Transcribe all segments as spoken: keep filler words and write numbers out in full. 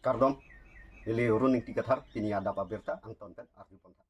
Kardom, neli Arun Ingti Kathar, pini adap abirta angton pen arjupon tha.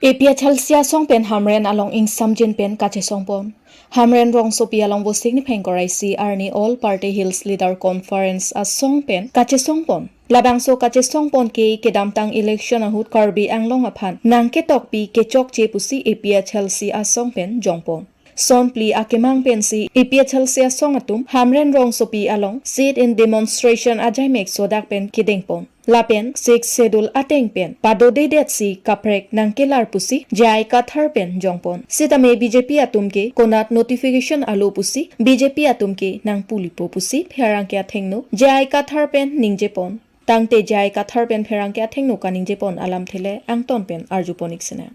A P H L C asong pen Hamren along ingsamjin pen kachesongpon. Hamren rongsopi along Vosik niphai ingkoi ra isi arni All Party Hills Leader Conference asong pen kachesongpon. Labangso kachesongpon ke kedamtang election ahut Karbi Anglong aphan nangketokpi kechokche pusi A P H L C asong pen jongpon. Son phli akemang pensi A P H L C asong atum Hamren rongsopi along sit-in demonstration ajaimek sodak pen kedengpon. Lapen Sixth Schedule ateng pen padodedetsi kaprek nangkelar pusi J I Kathar pen jongpon. Sitame B J P atum ke konat notification alo pusi B J P atum ke nangpulipo pusi pherangke athengno J I Kathar pen ningjepon. Tangte J I Kathar pen pherangke athengno kaningjepon alamthe le angton pen arjupon ik sene.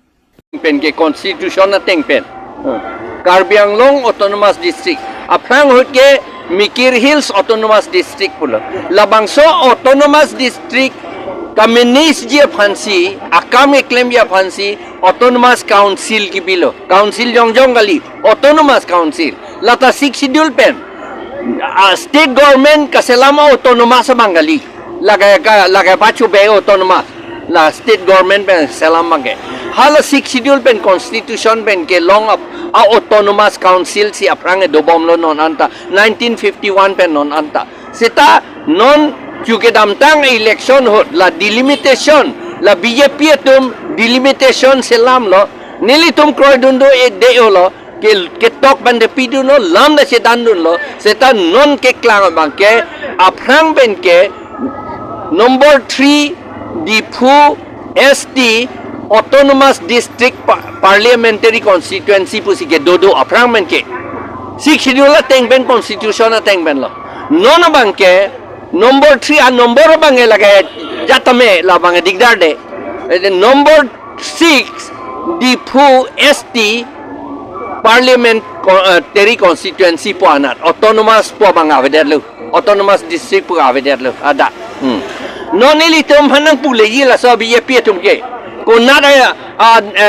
Pen ke constitution ateng pen. Karbi Anglong Autonomous District. Aphrang ahut ke Mikir Hills Autonomous District pulo. Labangso Autonomous District ka-manage ji aphansi, akam keklemji aphansi, Autonomous Council kebilo. Council jongjong kali, Autonomous Council. Lata Sixth Schedule pen, ah, state government kaselam Autonomous abang kali. Lake ka, lake pachu be Autonomous. La state government pen selam abang ke. Hala Sixth Schedule pen constitution pen kelong ap-, a-Autonomous Council si aphrang kedobomlo non anta, nineteen fifty-one pen non anta. Seta non chu kedamtang election ahut la delimitation, la B J P atum delimitation selamlo, nelitum kroidunde-olo, ke, ketok pen de pidunlo, lam de chethandunlo, seta non keklang abang ke, aphrang pen ke, number three, Diphu S T Autonomous District Pa-, Parliamentary Constituency pusi kedo do aphrang pen ke. Sixth Schedule ateng pen, constitution ateng penlo. Non abang ke, number three a-number abang ke lake jatame labang ke dikdar de. Eh, number six, Diphu S T Parliament co-, eh, tary Constituency pu anat, Autonomous pu abang avedetlo, Autonomous District pu avedetlo, ada. Hmm. Non ilitum aphan nangpuleji laso B J P atum ke. Konat a, a, a,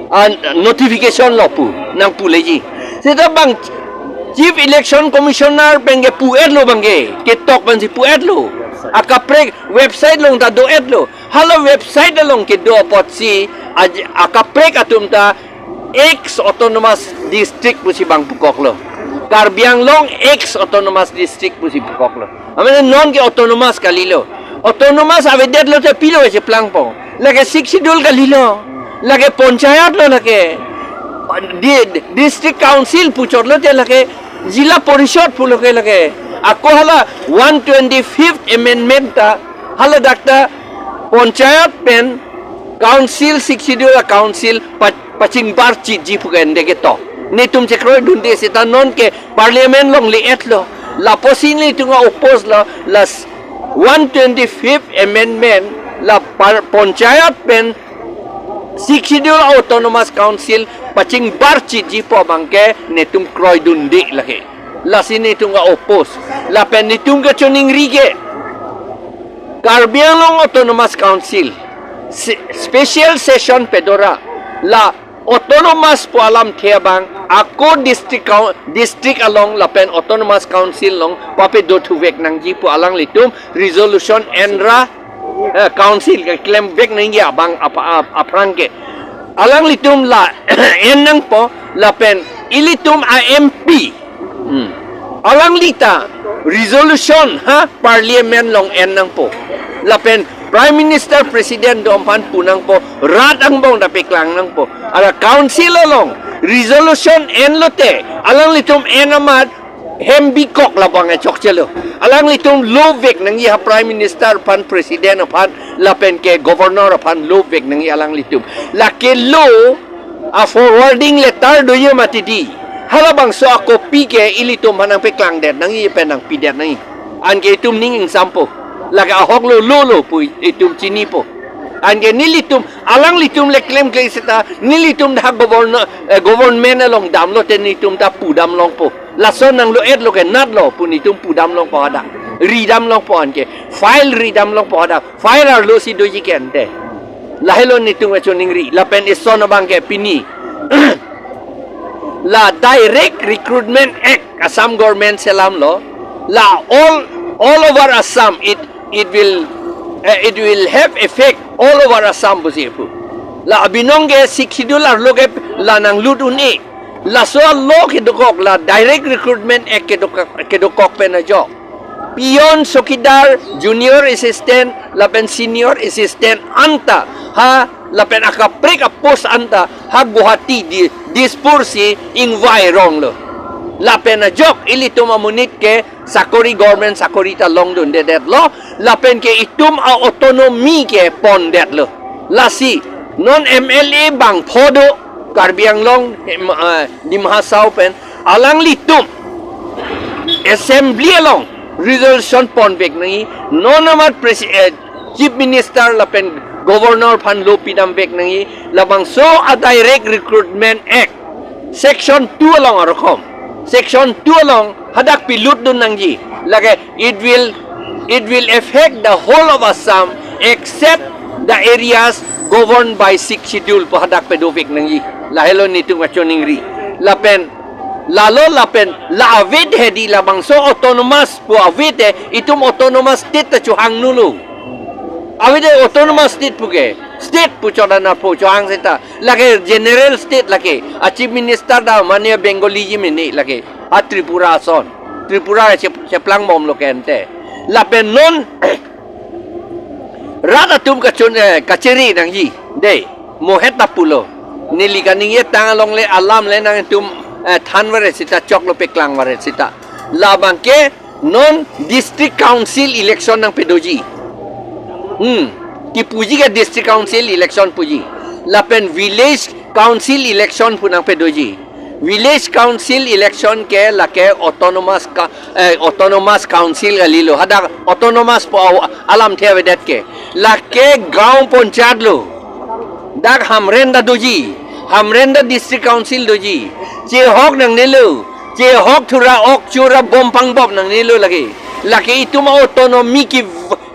a notification lo pu nangpuleji. Seta bang Chief Election Commissioner pen ke pu-etlo abang ke, ketok pensi pu-etlo. Akaprek website along ta do-etlo. Hala website along kedo apotsi aj-, akaprek atum ta ex Autonomous District pusi bang pukoklo. Karbi Anglong ex Autonomous District pusi pukoklo. Amen, non ke Autonomous kalilo. Autonomous avedetlo te pilo cheplangpo. Lake Sixth Schedule kalilo. Lake Panchayat lo lake. Di, District Council puchotlo te lake Zilla Parishad pulo ke lake. Ako hala one twenty-fifth Amendment ta, hala dak ta Panchayat pen Council, Sixth Schedule a-Council pa-, pachingbar chitji pu ke ende ketok. Netum chekroidunde seta non ke Parliament along le-etlo. Lapusi netum a-oppose lo, la s-, one twenty-fifth Amendment la par-, Panchayat pen Sixth Schedule Autonomous Council pachingbar chitji pu abang ke netum kroidunde lake. Lasi netum a-oppose. Lapen netum kachiningri ke Karbi Anglong Autonomous Council se-, special session pedora la Autonomous pu alamthe abang ako district coun-, district along lapen Autonomous Council along papedothuvek nangji pu alanglitum resolution enra, eh, Council keklemvek nangji abang apa, ap-, aphrang ke. Alanglitum la en nangpo lapen ilitum a-M P. Hmm. Alangli ta resolution ha Parliament along en nangpo. Lapen Prime Minister, President atum aphan pu nangpo, rat angbong ta paklang nangpo. Hala Council along resolution enlote, alanglitum en amat hem bikok labang e chokchelo. Alanglitum lovek nangji ha Prime Minister aphan, President aphan, lapen ke Governor aphan lovek nangji alanglitum. Lake lo a-forwarding letter doji mati di. Halabangso a-copy ke ilitum aphan nangpaklangdet nangji pen nangpidet nangji. Anke itum ning ingsampo. Lake ahok lo lo lo pu itum chinipo. Anke nelitum, alanglitum le klemkle seta, nelitum dak governor, eh, government along damlote netum ta pudam longpo. Lason nanglo-etlo ke natlo pu netum pudam longpo hadak. Ridam longpo anke. File ridam longpo hadak. File arlo si doji ke ante. Lahelo netum kachiningri. Lapen ison abang ke pini. La Direct Recruitment Act Assam government selamlo. La all all over Assam, it it will uh, it will have effect all over Assam pusi pu. La abinong ke Sixth Schedule arlo ke la nanglut un-e. Laso a-law kedokok, la Direct Recruitment Act kedokok, kedokok pen ajok. Peon, chowkidar, junior assistant, lapen senior assistant anta ha, lapen akaprek a-post anta ha Guwahati, di Dispur si ingvai ronglo. Lapen ajok ilitum amonit ke sakori, government sakori ta longdundedetlo. Lapen ke itum a-autonomy ke pondetlo. Lasi non M L A bangpho do, Karbi Anglong, em, ah, Dima Hasao pen, alanglitum assembly along resolution ponvek nangji, non amat presi-, eh, chief minister lapen governor aphan lo pidamvek nangji. Labangso a-Direct Recruitment Act section two along arokom, section two along hadak pilutdun nangji. Lake it will it will affect the whole of Assam except the areas governed by Sixth Schedule pu hadak pedovek nangji. Lahelo netum kachoningri. Lapen lalo lapen la avedethe, di labangso autonomous pu avedethe, itum autonomous state ta chohangno lo. Avedethe autonomous state puke, state pu chodanatpo, chohang seta. Lake general state lake. A-chief minister ta mane Bengali ji mene lake. A-Tripura ason. Tripura chep-, cheplangbomlo ke ante. Lapen non rat atum kachun, eh, kachiri nangji. Dei, mo het ta pulo. Neli kaningjetang along le alam le nangtum, eh, thanvaret seta, choklo, peklangvaret seta. Labangke non district council election nangpedoji. Hmm. Kipuji ke district council election puji. Lapen village council election pu nangpedoji. Village council election ke lake autonomous ka-, eh, autonomous council kalilo. Hadak autonomous pu aw-, alamthe avedet ke. Lake gaon ponchayat lo. Dak Hamren ta doji. Hamren ta district council doji. Chehok nangnelo. Chehok thura ok chura bom pangbop nangnelo lake. Lake itum autonomy ke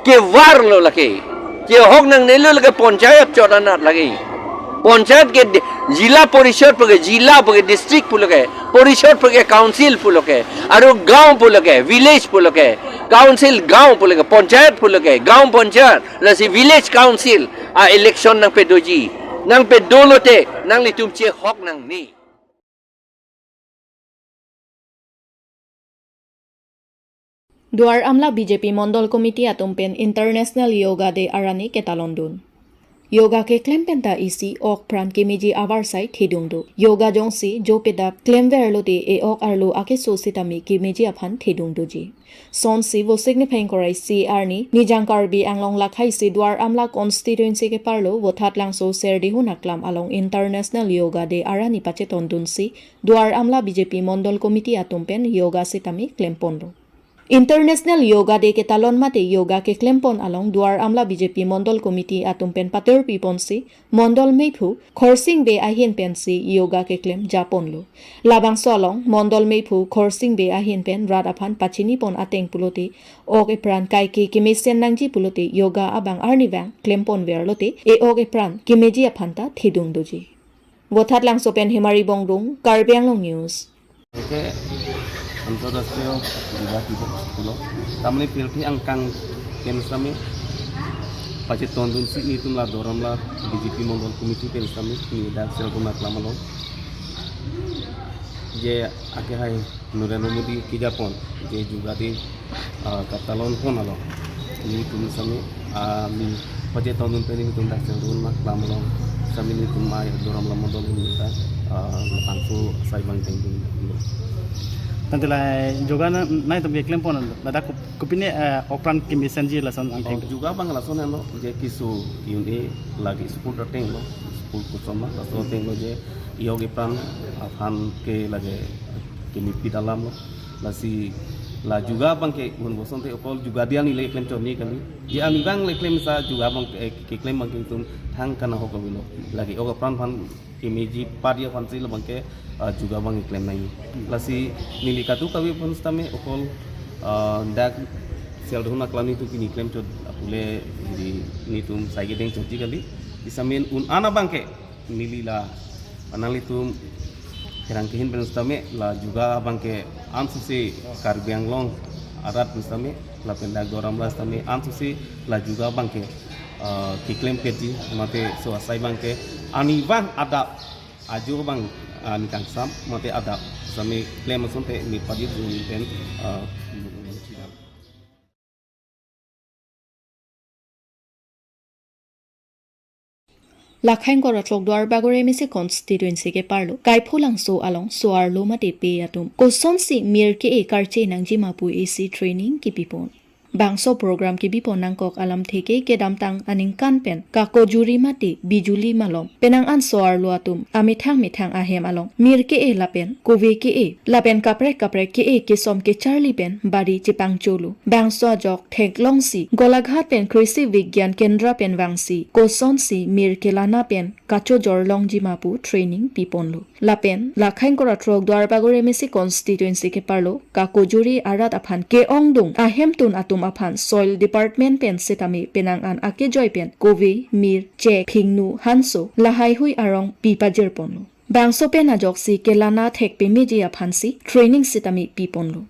kevarlo lake. Chehok nangnelo lake, ponchayat chodanat lake. Ponchayat ke di-, jila porishad puke, jila puke, district puloke, porishad puke, council puloke, aru gaon puloke, village puloke, council gaon puloke, ponchayat puloke, gaon ponchayat, lasi village council a-election nangpedoji. Nangpedolote nanglitum chehok nangne. Duar Amla B J P Mondol Committee atum pen International Yoga Day arni ketalondun. Yoga keklem pen ta isi ok pran kemeji avarsai thedung do. Yoga jongsi jopedap klemverlote e-ok arlo akeso sitame kemeji aphan thedung doji. Sonsi Vosik niphai ingkoi ra isi arni Nijang Karbi Anglong lakhai isi Duar Amla constituency keparlo Vothatlangso Serdihun Aklam along International Yoga Day arni pachetondunsi Duar Amla B J P Mondol Committee atum pen yoga sitame klemponlo. International Yoga Day ketalon mate yoga keklempon along Duar Amla B J P Mondol Committee atum pen patirpiponsi Mondol mephu Khorsing Bey ahin pensi yoga keklem japonlo. Labangso along Mondol mephu Khorsing Bey ahin pen rat aphan pachinipon ateng pulote, ok epran kaike kemesen nangji pulote yoga abang arnivang klemponverlote e-ok epran kemeji aphan ta thedung doji. Vothatlangso pen Hemari Bongrung, Karbi Anglong News. Oke, Antarrashtriya Yoga Divas pulo. Tamni pirthe angkang pen sitame pachetondunsi netum la Duar Amla B J P Mondol Committee pen sitame pini dak Serdihun Aklam along je akehai Narendra Modi kejapon je Yoga Day, ah, katalonpon along netum sitame, ah, mi pachetondun pen netum dak Serdihun Aklam along sitame netum mai Duar Amla Mondol netum ta, ah, labangso asai abang thedunglo. Tangte la yoga na nangtum keklempon ladak ko-, kopine, eh, ok pran kemesenji lason Oh, angthek. Yoga abang lason henlo je keso ki-un-e lake school atenglo, school kosonma laso atenglo je e-ok epran aphan ke lake kemepit alamlo. Lasi la yoga abang ke un bosonte okol Yoga Day arni le klemchotne kali. Je arnivang le klem sa yoga abang ke, eh, keklem abang ke netum thang kanahok avelo. Lake e-ok epran aphan kemeji padi aphansi labangke, ah, yoga abang keklem nangji. Lasi neli kadokave aphan sitame okol, ah, dak Serdihun Aklam netum pini klemchot apule di netum sai kedengchotji kali. Sitame un-an abang ke neli la nanglitum Kerang kehin pen sitame la juga abangke ansose Karbi Anglong arat pen sitame lapen dak Doramla sitame ansose la juga abangke, eh, keklem keji mate so asai abangke arnivang adap ajo abang, ah, ningkangsam mate adap sitame klem asonte mi padi juni pen, eh, Lakhain kora throk Duarbagor M A C constituency keparlo Kaiphulangso along so-arlo mate pei atum kosonsi mir ke-e karche nangjima pu isi training kipipon. Bangso program kibipon nangkok alamthe ke kedamtang aningkan pen kakojuri mate bijuli malom penang an so-arlo atum amethang methang ahem along mir ke-e lapen kove ke-e lapen kaprek kaprek ke-e kesom kecharli pen bari chepangcholo. Bangso ajok theklongsi Golaghat pen Krishi Vigyan Kendra pen vangsi kosonsi mir kelana pen kachojor longjima pu training piponlo. Lapen Lakhain kora throk Duarbagor M A C constituency keparlo kakojuri arat aphan ke-ongdung ahemtun atum aphan soil department pen sitame penang an akejoi pen kove, mir, chek, phingnu, hanso lahaihui arong pi pajirponlo. Bangso pen ajoksi kelana thek pemeji aphansi training sitame piponlo.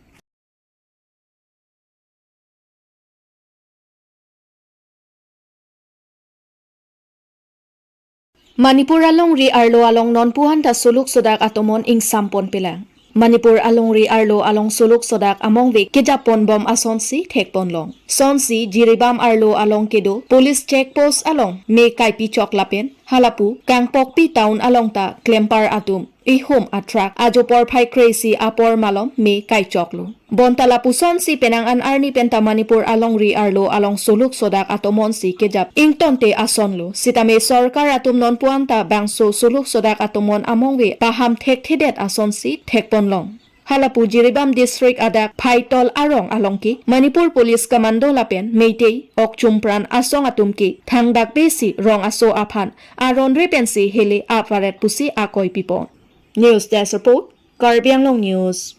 Manipur alongri arlo along nonpu anta suluk sodak atomon ingsampon pelang. Manipur alongri arlo along suluk sodak amongve kejapponbom asonsi thekponlong. Sonsi Jiribam arlo along kedo police check post along me kaipichok lapen halapu Kangpokpi town along ta klempar atum ihum atrak ajo porphai kre-isi apor malom me kaichoklo. Bonta lapusonsi penang an arni penta Manipur alongri arlo along suluk sodak atomonsi kejap ingtonte asonlo. Sitame sorkar atum nonpu anta bangso suluk sodak atomon amongve paham thekthedet asonsi thekponlong. Halapu Jiribam district adak Phaitol arong along ke Manipur Police Commando lapen Meitei Okchumpran asong atum ke thangdakbesi rong aso aphan aronre pensi hele apvaret pusi akoi pipon. News Desk Report, Karbi Anglong News.